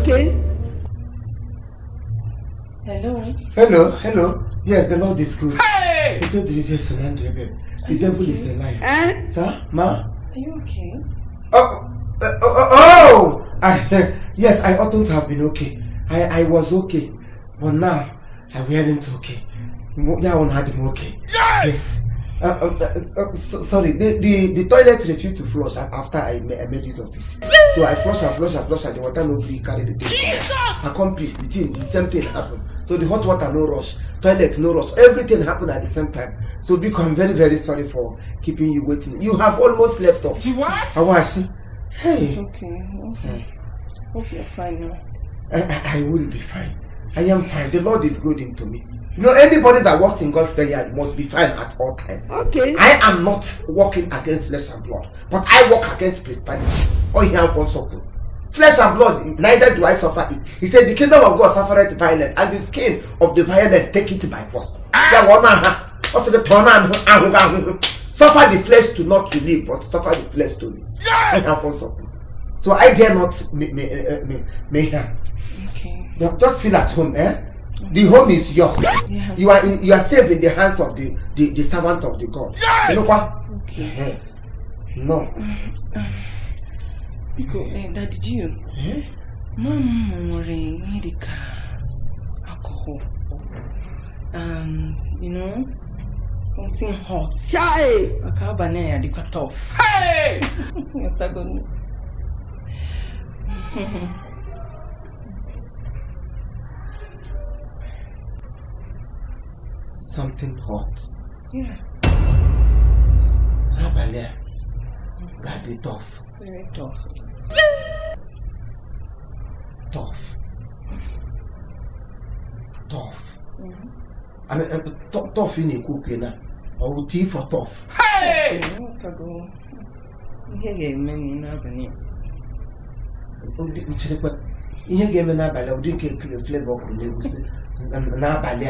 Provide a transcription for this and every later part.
Okay. Hello. Hello. Yes, the Lord is good. Hey! The devil is a liar. Sir, ma? Are you okay? Yes, I oughtn't have been okay. I was okay, but now I wasn't okay. Yeah, I had him okay. Yes. Sorry, the toilet refused to flush after I made use of it. So I flush and the water nobody carried the thing. Accomplished the same thing happened. So the hot water no rush, toilet no rush, everything happened at the same time. So Biko, I'm very, very sorry for keeping you waiting. You have almost slept off. You what? Awashi. Hey. It's okay. Hope you're fine now. I will be fine. I am fine. The Lord is good into me. You know, anybody that walks in God's vineyard must be fine at all times. Okay. I am not walking against flesh and blood, but I walk against principality. Oh, he has one suffer. Flesh and blood, neither do I suffer it. He said, the kingdom of God suffereth violence, and the skin of the violent take it by force. Suffer the flesh to not to live, but suffer the flesh to live. I have one suffer. So I dare not may her. Okay. Just feel at home, eh? The home is yours. Yeah. You are safe in the hands of the servant of the God. You know what? Okay. No. Biko, Daddy Gio. Mama need alcohol. You know, something hot. Chai! Akabane the cut off. Hey! Something hot. Yeah. Abale. Got it tough. Very tough. Tough. I mean, tough in a cookie now. Or tea for tough. Hey! Ihe ga-eme n'abalị ọ dị nke ekiri flavor ọkụrụ na-egusi n'abalị a.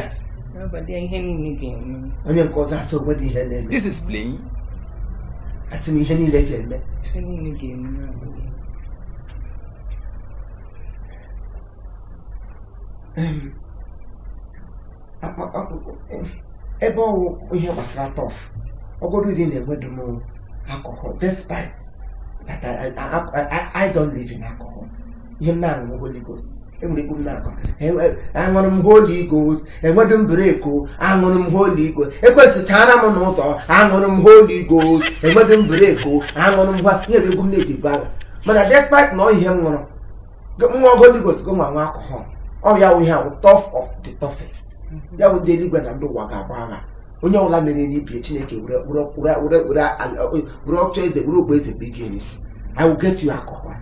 Onye nke ọzọ asọ onwe dị ihe na-eme. This is playing. Asị na ihe niile ga-eme. Ebe ọwụ ihe gbasara tough, ọgọdụ dị na-enwedu m alcohol, despite that I don't live in alcohol. Him now Holy Ghost. I'm Holy Ghost. And what them breako, I'm on Holy Ghost. It was a China monoso, I'm on Holy Ghost. And what them breako, I'm on what you have native bag. But despite knowing him, go more Holy Ghost, go my alcohol. Oh, yeah, we have a tough of the toughest. That would deliver and do waka baga. When you're laminating Piachineke, would choose the group with the beginnings. I will get you alcohol.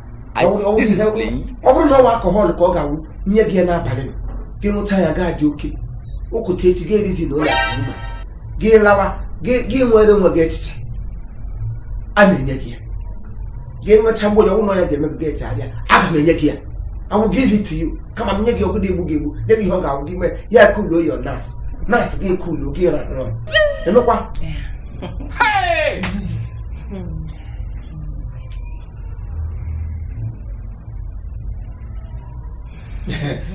This is playing. I don't know alcohol the coga near Giana Palim. Gimotaya guard joking. Oko take get it in the woman. Gay lava, gay weather will get it. I mean, Yagia. Gay much humble, you know, you never get idea. I mean, Yagia. I will give it to you. Come on, Yagi, good boogie. Then you hung out, give me, yeah, cool, your nas. Nas, gay cool, gay run. You know what? Hey!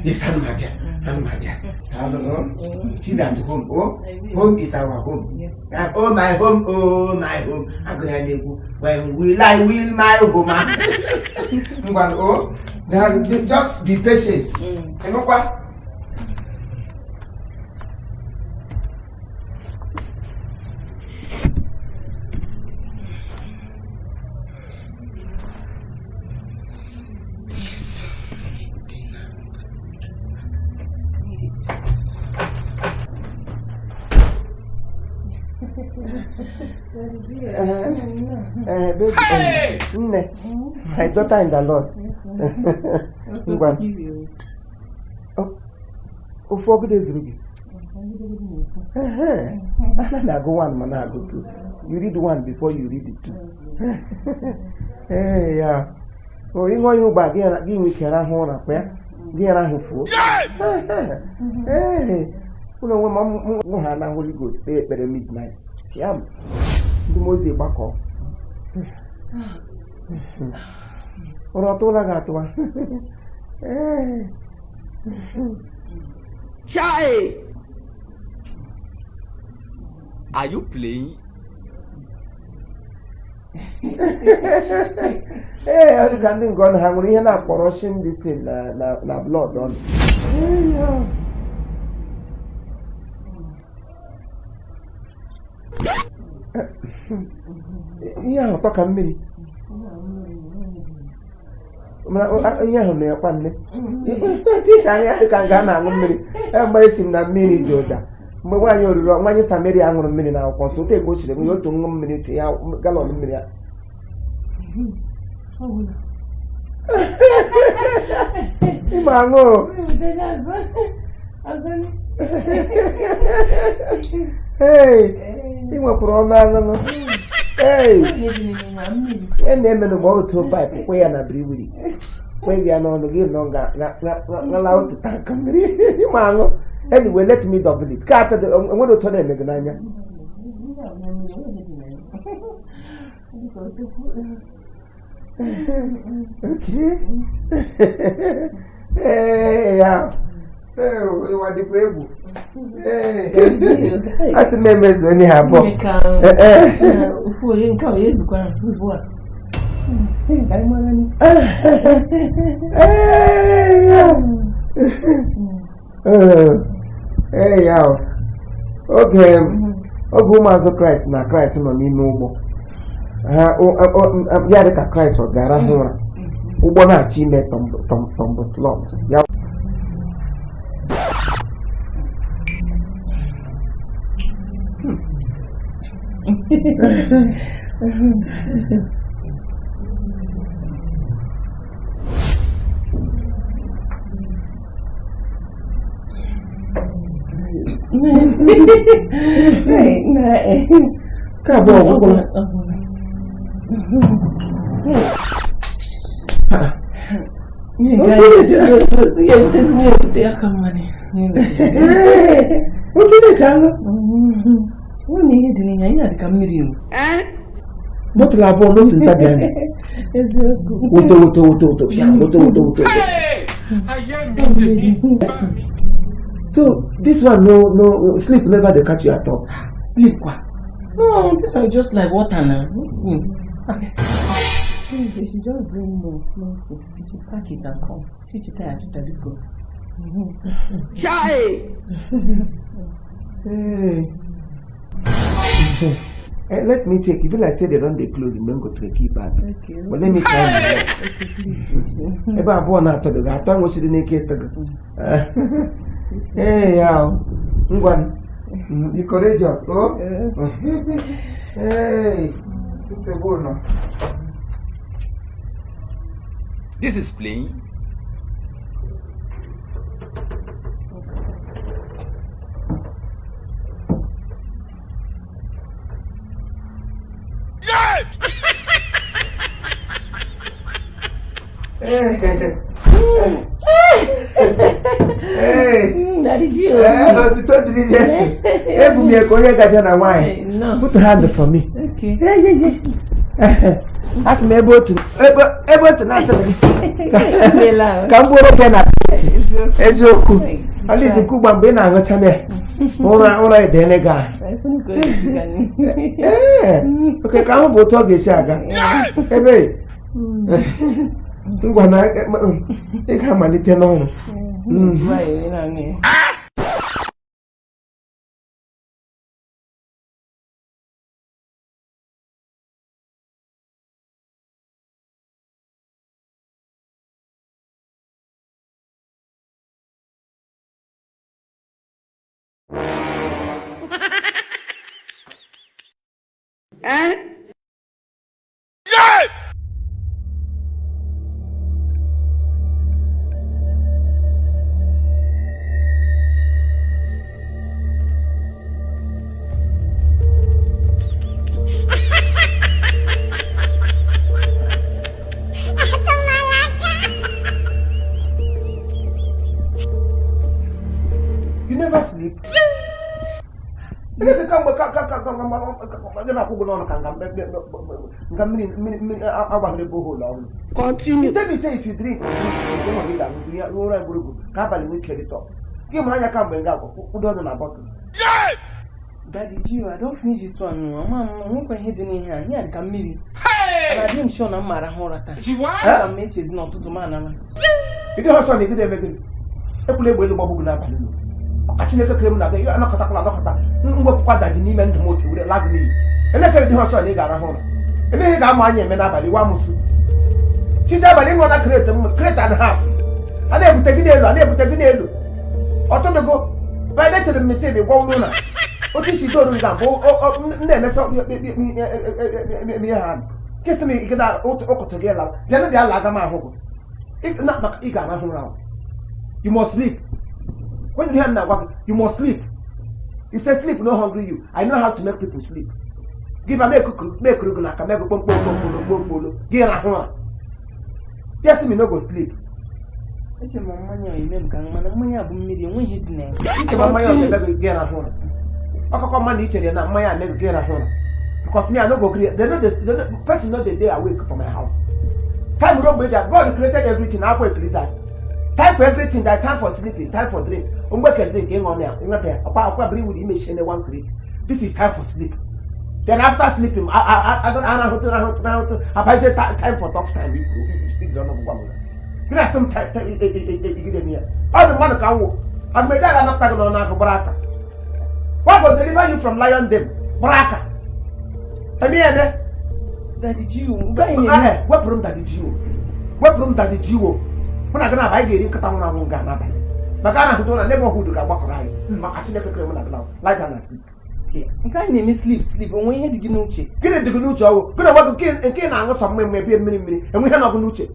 Yes, I'm my dear. I don't know. See that home. Oh, home is our home. Yes. Oh, my home. I'm going to go. When will I will my home? Oh, just be patient. You know what? Baby, my daughter in the Lord. Oh, 4 days, Ruby. I go one, man, I go two. You read one before you read it two. Hey, yeah. Oh, you know you back here, give me a horn up there. Get a fool. Hey, you know, when Mom had a Holy Ghost, pay at midnight. Yam. The most back off. Or I told her, Chai! Are you playing? Hey, I can't go and hang here now for rushing this thing, na blood on. Yeah, talk a minute. Yeah, me a panne. This I can't go now. Everybody seem that mini Joda. But when you're wrong, when you Samari, I'm going to minute now. Consult a coach, you go to 1 minute, gallon minute. Imango. Hey, you were from Nanga. Hey, and then the water pipe, where I'm not really. Where you are on the game longer, not allowed to come. Imango. Anyway, let me double it. Cut the one to them, Meganania. Okay. Hey, yeah. Oh, you are the brave. Hey, I see members only have one. For you, come years ago. Hey, yeah. Okay. Oh, Master Christ, my Christ, no need no more. Yadaka Christ or Garahura. Who won a team at Tom Slot. Yeah. Come on. What's this, Anna? What need to come with you? What labo not in Tagan? So this one no sleep never they catch you at all. Sleep what? No, this is just like water now. They should just bring more plenty. They should pack it and come. See it at the go. Chai! Let me check. Even I say they don't they close and don't go to the keepers. Okay. But let me try. If I'm born after the guy, time was the naked. Hey, yeah. You courageous, oh? Hey, it's a bull now. This is playing. Hey, Daddy Joe. Put a hand for me. Okay. Yeah. Ask me able to not come over again. It's okay. At least the Cuban been on a channel. All right, Denega. Okay, come over to the saga. Hey, babe. When I come and tell on. You never sleep. Continue. Tell me say if you drink, Daddy Gio, I don't finish this one. Mama, I'm going to in here. Here, I can meet. Hey! I didn't show no matter how that. She was. Some mates is not to man. You don't have something to do with it. I play with the bubble now. I actually never came out. You are not a what that you meant to motive with a lag me. And I can't do a son, you got a home. And then you got money and menabali, one must. She's never didn't want to create and a half. I never take it, I never take it. I told her go. By that to the mistake, they won't know. What is she doing? Never saw me. Kiss me, you got out together. Then they are like a man. It's not like you got around. You must sleep. When you have now, you must sleep. You say sleep, no hungry you. I know how to make people sleep. Give a make a give a home. Yes, me no go sleep. It's a money you name can money of million when you name. It's a money get a home. I can come each and not my never get a home. Because me, I don't go create. The person not the day I wake from my house. Time God created everything. I work this. Time for everything. That time for sleeping, time for drink. Work and drink on there. Apart bring with image and one create. This is time for sleep. Then after sleeping, I don't know how to say time for tough time. You got some time. All the money can walk. I made that not talking on Baraka. What will deliver you from lion them? Baraka. I mean, Daddy Gio, what room that did you? What room that did you? When I gonna buy getting Katana won't get nothing. Magana who don't never who do got walk around. I actually never came on like that. You can't name me sleep, and when you get no chick. Get it to Gunucho. Good about to kill and kill and some maybe a minute, and we have no Gunuche.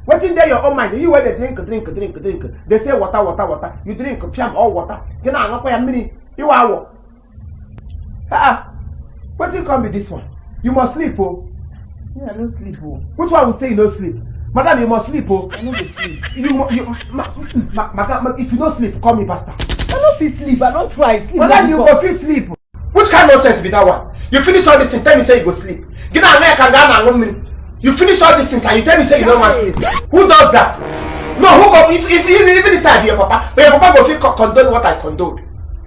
What's in there your own mind? You wear the drink. They say water. You drink jam all water. You know, not a minute. You are. What's it come with this one? You must sleep, oh. Yeah, no sleep, oh. Which one will say no sleep? Madam, you must sleep, oh. I know the sleep. Madam, if you don't sleep, call me pastor. I don't feel sleep. I don't try sleep. Madam, you go feel sleep. Which kind of nonsense be that one? You finish all this thing, tell me say you go sleep. Get out there, can go 1 minute. You finish all these things and you tell me say you don't want sleep. Who does that? No, who go? If even decide your papa, but your papa go feel condone what I condone.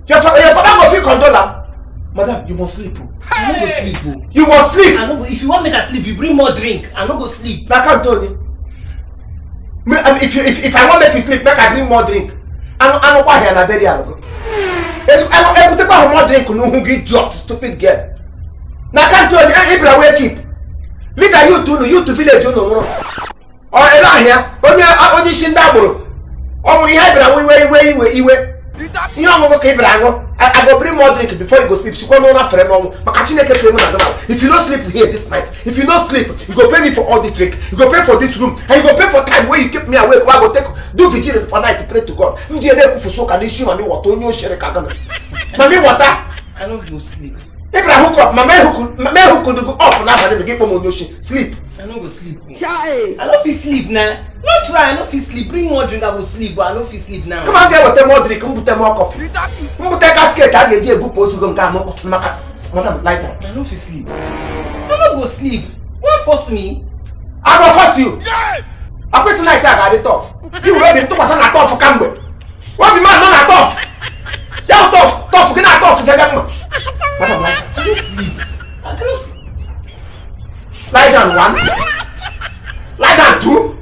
Your papa go feel condone. Madam, you must sleep. I don't go sleep. You must sleep. I don't go. If you want me to sleep, you bring more drink. I don't go sleep. I can't tell you. If I want make you sleep, make I bring more drink. I don't why here na very algo. I will take more drink. No, who get dropped, stupid girl. Now can't tell you. Ibra wake keep. Leader you to village you no. Or ela here. Only shindabro. Oh, we have Ibra we. You know what Ibra I go bring more drink before you go sleep. She call no for a moment. If you don't sleep here this night, if you don't sleep, you go pay me for all the drink. You go pay for this room, and you go pay for time where you keep me awake. I go do vigil for night to pray to God. For sure, can issue mommy water? Mommy water. I don't go sleep. Ibra hook up. Mama who could go off now and give them ocean. Sleep. I don't go sleep. I don't feel sleep now. Not try. I don't feel sleep. Bring more drink. I will sleep, but I don't feel sleep now. Come on, get what more drink. Come put more coffee. Come take a skate. I get you a book post. Go come on. Madam, light up. I don't feel sleep. I don't go sleep. Why force me? I will force you. I question night I got it off. You ready to pass on a tough camber? What the man not a tough? Yeah, tough. Get a tough. Madam, I don't sleep. I cannot sleep. Lie down 1. Lie down 2.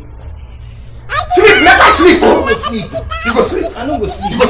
Sleep, let us sleep. I don't go sleep. You go sleep. I don't go sleep.